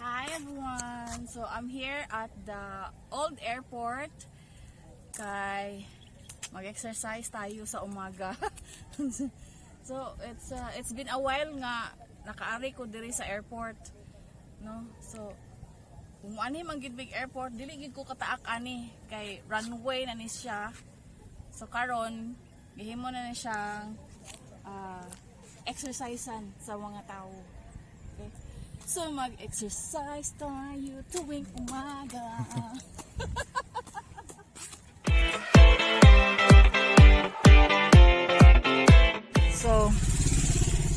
Hi everyone! So I'm here at the old airport kay mag-exercise tayo sa umaga. So it's been a while nga nakaari ko diri sa airport, no? So kung ani man gid big airport, dili gid ko kataak ani kay runway na ni siya. So karon gihimo na ni siyang exercisean sa mga tao. Okay? So mag-exercise tayo tuwing umaga. So,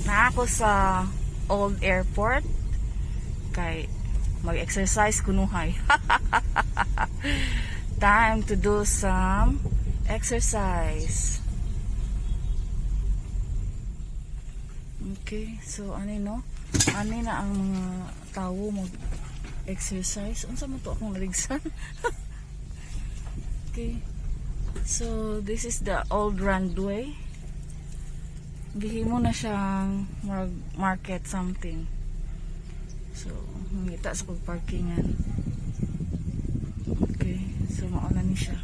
naa ko sa old airport kay mag-exercise kunuhay. Time to do some exercise. Okay, so ano no? Ani na ang mga tao mag-exercise. Unsa man to akong naligsan? Okay. So, this is the old runway. Gihimo na siyang market something. So, mangita sa pagparkingan. Okay, so mauna ni siya.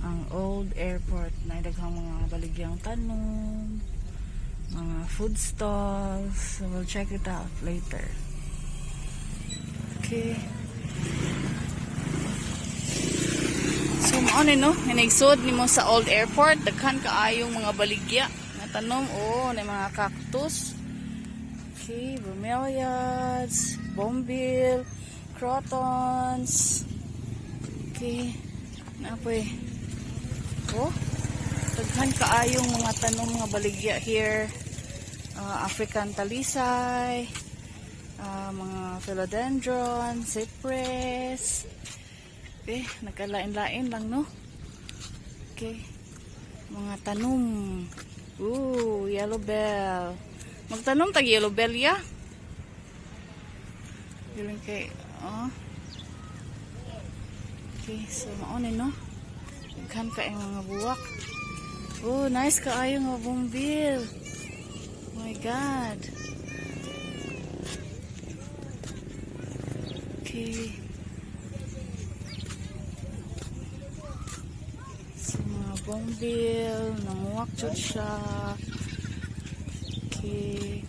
Ang old airport na daghang mga baligyang tanom, mga food stalls. So we'll check it out later. Okay. So mao ni no, hinigsod nimo sa old airport, daghan kaayong mga baligya nga tanom, oh, na mga cactus. Okay, bromeliads, bombil, crotons. Okay. Napoy. Oh, daghan kaayong mga tanom mga baligya here. African talisay, mga philodendron, cypress. Okay, nagkalain-lain lang, no? Okay. Mga tanom. Ooh, yellow bell. Magtanom tag yellow bell ya. Giling kay, oh. Okay, so mao ni no. Daghan kay mga buwak. Oh, nice kaayo nga bombil. Oh my God. Okay. So, mga bombil, namuwak jud siya. Okay.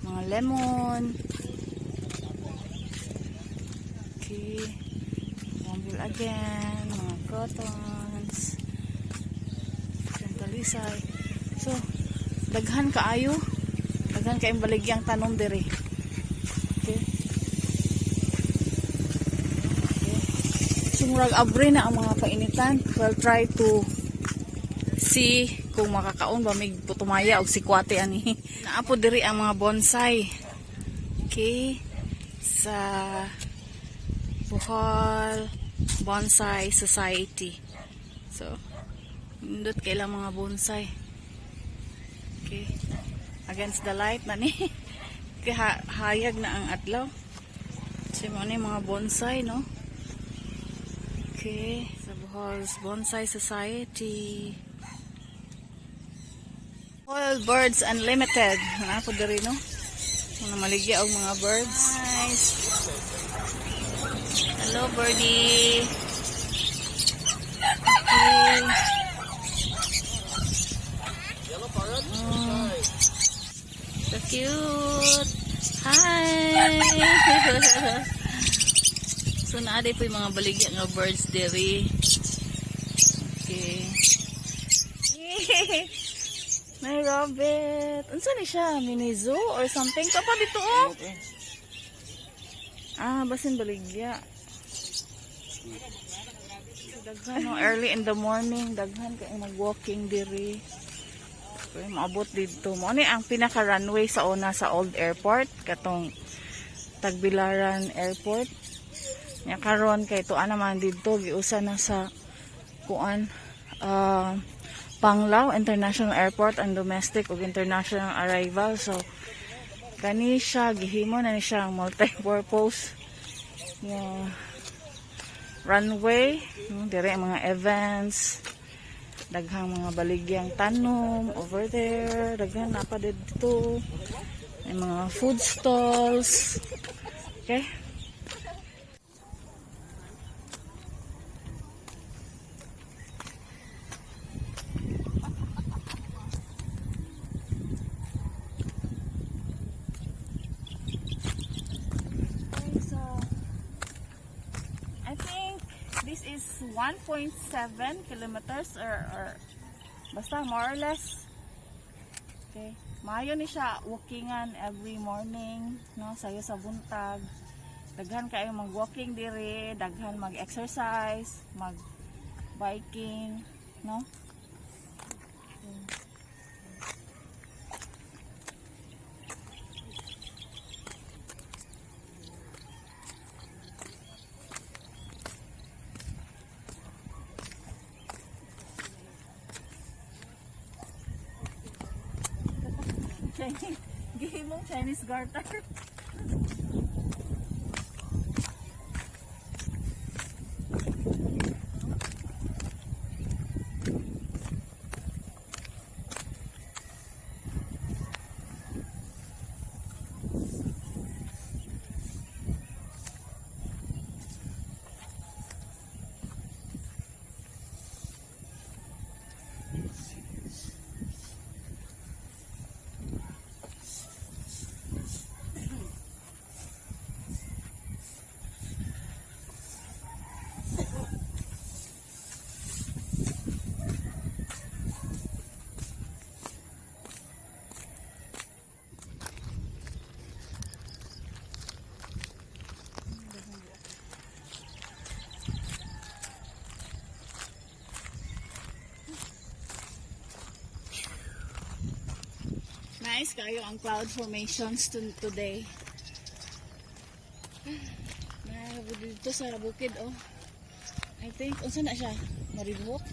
Mga lemon. Okay. Bombil again, mga crotons. Talisay. So, daghan kaayo. Daghan kaayong baligyang tanom diri. Okay. Okay. So, murag abre na ang mga painitan. We'll try to see kung makakaon ba mig putumaya og sikwate ani. Naa po diri ang mga bonsai. Okay. Sa Bohol Bonsai Society. So, nindot kay ilang mga bonsai. Okay. Against the light na ni. Kaya hayag na ang adlaw. So, mo ni mga bonsai, no? Okay. Sa Bohol's Bonsai Society. Bohol Birds Unlimited. Naa po diri, no? Mga maligya og mga birds. Nice. Hello, birdie. Okay. Oh, so cute. Hi. So naa po yung mga baligya nga birds diri. Okay. May rabbit. Unsa ni siya? Mini zoo or something? Pa dito oh. Ah, basin baligya. Daghan no, early in the morning, daghan kay nag-walking diri. Okay, maabot dito. Mo ni ang pinaka runway sa una sa old airport katong Tagbilaran Airport. Nya karon kay tuan naman didto, giusa na sa kuan, Panglao International Airport ang domestic ug international arrival. So kani siya gihimo na ni siya ang multi-purpose nga runway. Dire ang mga events, daghang mga baligyang tanom over there, daghan na pa dito. May mga food stalls. Okay? Okay, so I think this is 1.7 kilometers or basta more or less. Okay. Maayo ni siya walkingan every morning, no, sayo sa buntag. Daghan kayo mag-walking diri, daghan mag-exercise, mag biking, no? Chinese, gihimong Chinese garter. Nice kayo ang cloud formations today. Na dito sa bukid, oh. I think unsa na siya? Maribuhok?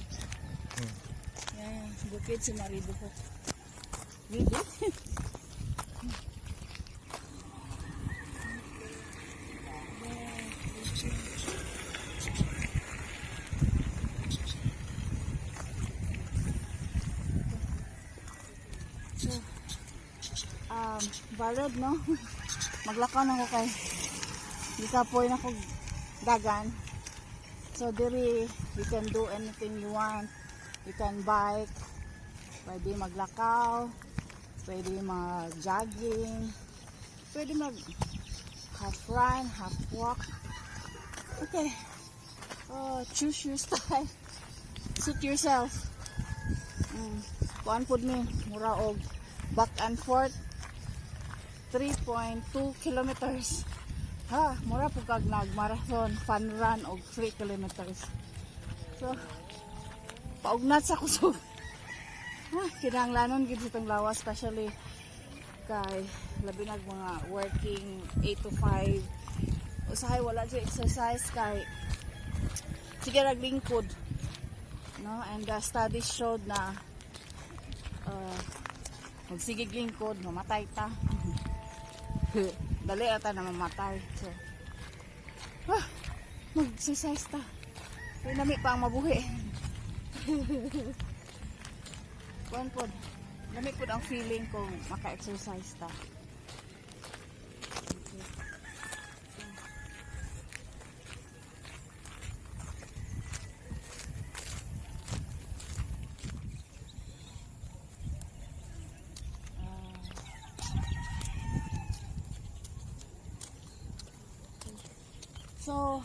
Yeah, bukid sa Maribuhok. Really? So, valid, no? Maglakaw na ko kay gikapoy na ko dagan. So, diri, you can do anything you want. You can bike, pwede maglakaw, pwede mag-jogging, pwede mag half run, half walk. Okay. Oh, choose your style. Suit yourself. Kuan pud ni, mura og back and forth 3.2 kilometers. Ha, mura pud kag nag marathon, fun run og 3 kilometers. So, paugnat sa kusog. Ha, kinahanglanon gid sa itong lawas, especially kay labi nag mga working 8 to 5. Usahay wala jud exercise kay sige rag lingkod. No, and the studies showed na magsigig lingkod, mamatay ta. Dali ata na mamatay. So, mag-exercise ta. Kaya nami pa ang mabuhi. Kuan pod. Lami pod ang feeling kung maka-exercise ta. Okay. So,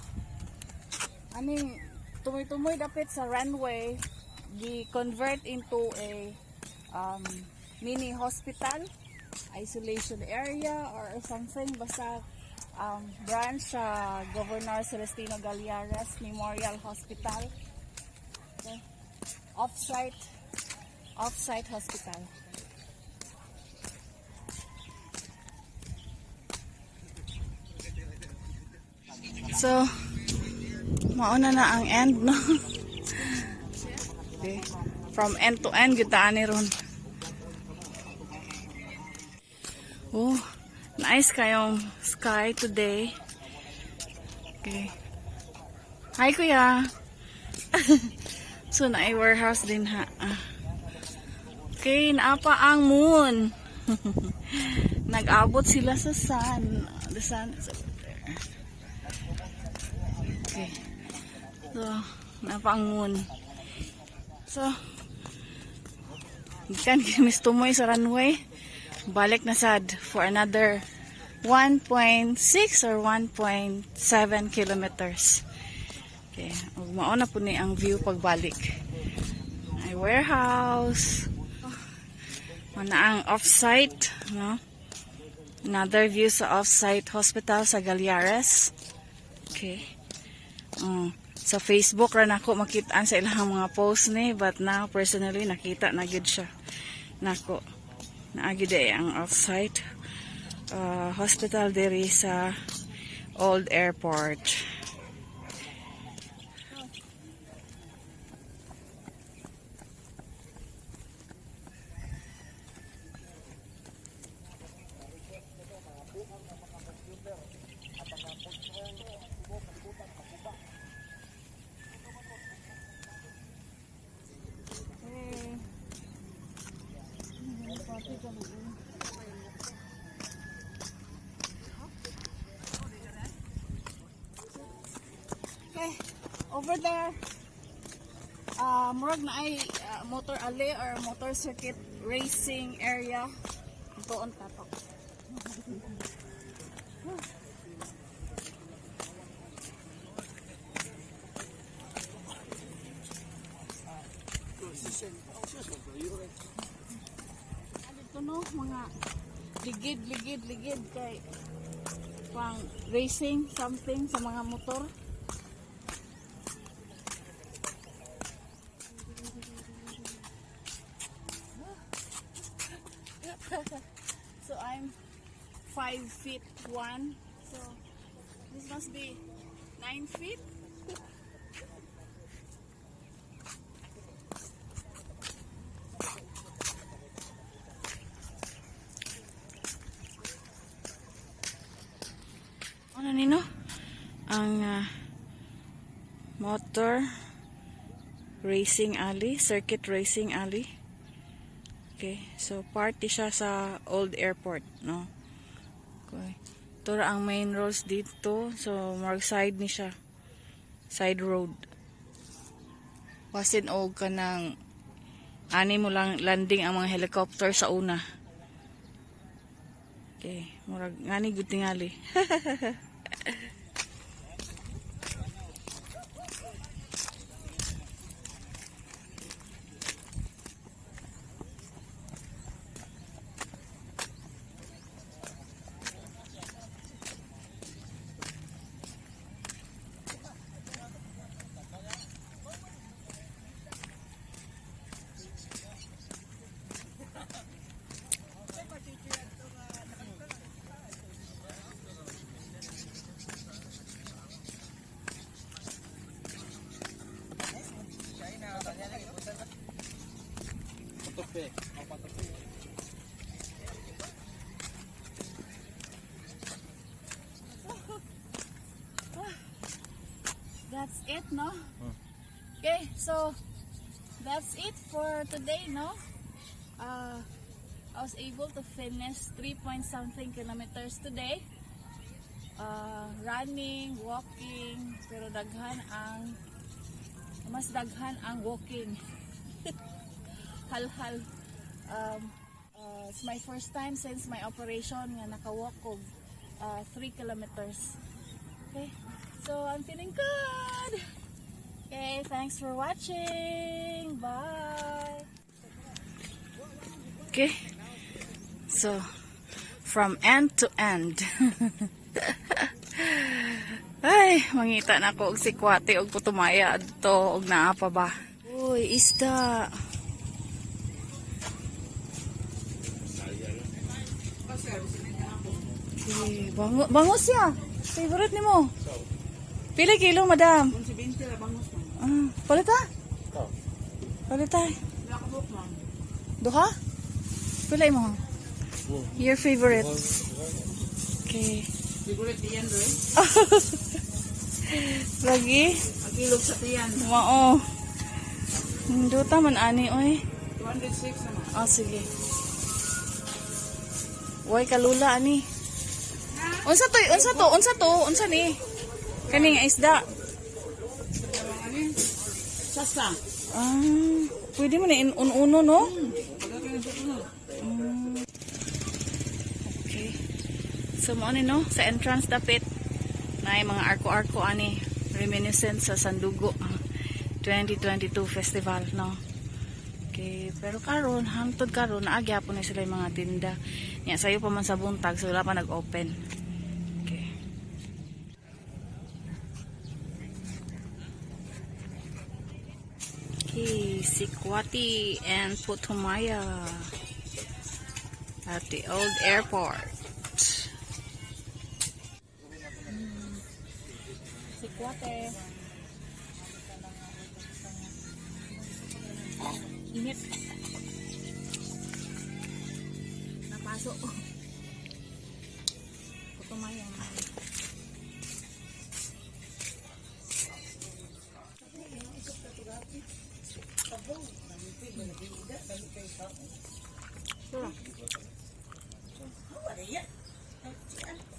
aning tumoy-tumoy dapit sa runway, gi-convert into a mini hospital, isolation area or something, basta branch sa Governor Celestino Gallares Memorial Hospital. Okay. Off-site hospital. So, mauna na ang end, no? Okay. From end to end, gyud ta ani ron. Oh, nice kayong sky today. Okay. Hi, Kuya. So, naay warehouse din ha. Ah. Okay, naa pa ang moon. Nag-abot sila sa sun. The sun is over there. Okay. So, naa pa ang moon. So, gikan Miss Tumoy sa runway. Balik na sad for another 1.6 or 1.7 kilometers. Okay, ug mao na po ni ang view pagbalik. Ay warehouse. Mao na ang off-site, no? Another view sa off-site hospital sa Gallares. Okay. Oh, sa Facebook ra nako makitaan sa ilang mga post ni, but now personally nakita na gyud siya nako. Naa gyud ay ang off-site hospital diri sa old airport. Okay. Okay, over there, murag naay motor alley or motor circuit racing area. Doon tatok. Dito no, mga ligid, ligid, ligid kay pang racing something sa mga motor. So I'm 5 feet 1. So this must be 9 feet. Ano nino? Ang motor racing alley, circuit racing alley. Okay, so party siya sa old airport, no? Okay. Ito ra ang main roads dito. So, more side ni siya. Side road. Basin og kanang ani mo lang landing ang mga helicopter sa una. Okay, murag ngani gud tingali. That's it, no? Okay, so that's it for today, no? I was able to finish 3 point something kilometers today. Running, walking, pero daghan ang mas daghan ang walking. Halhal. It's my first time since my operation nga naka-walk og 3 kilometers. Okay. So I'm feeling good. Okay, thanks for watching. Bye. Okay. So from end to end. Ay, mangita na ko og sikwate og putumaya adto og naa pa ba. Uy, isda. Okay, bango, bango siya. Favorite nimo. Pila kilo, madam? 70 ra bangos, ma'am. Ah, palita? Palita. Nakabuk, ma'am. Duha? Pila mo? Your favorite. Okay. Siguro tiyan rin. Lagi. Magilog sa tiyan. Mao. Nindota man ani oy. 206 naman. Ah, sige. Way kalula ani. Ha? Unsa to? Unsa to? Unsa to? Unsa ni? Kani nga isda. Sasa. Ah, pwede mo na in-uno, no? Pagkakain sa uno. Okay. So mo ni, no, sa entrance dapit na mga arko-arko ani, reminiscent sa Sandugo 2022 festival, no. Okay, pero karon hangtod karon naa gyapon na sila yung mga tinda. Nya sayo pa man sa buntag, so wala pa nag-open. Okay. Okay, Sikwati and Putumaya at the old airport. Sikwate. Init. Napaso. Putumaya.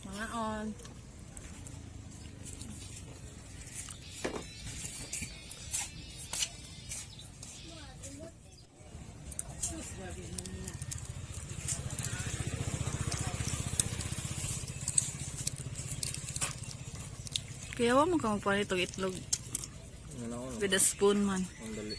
Mga on. Kaya wa mo ka magpalit og itlog Ano ako, with a spoon man. ang dali.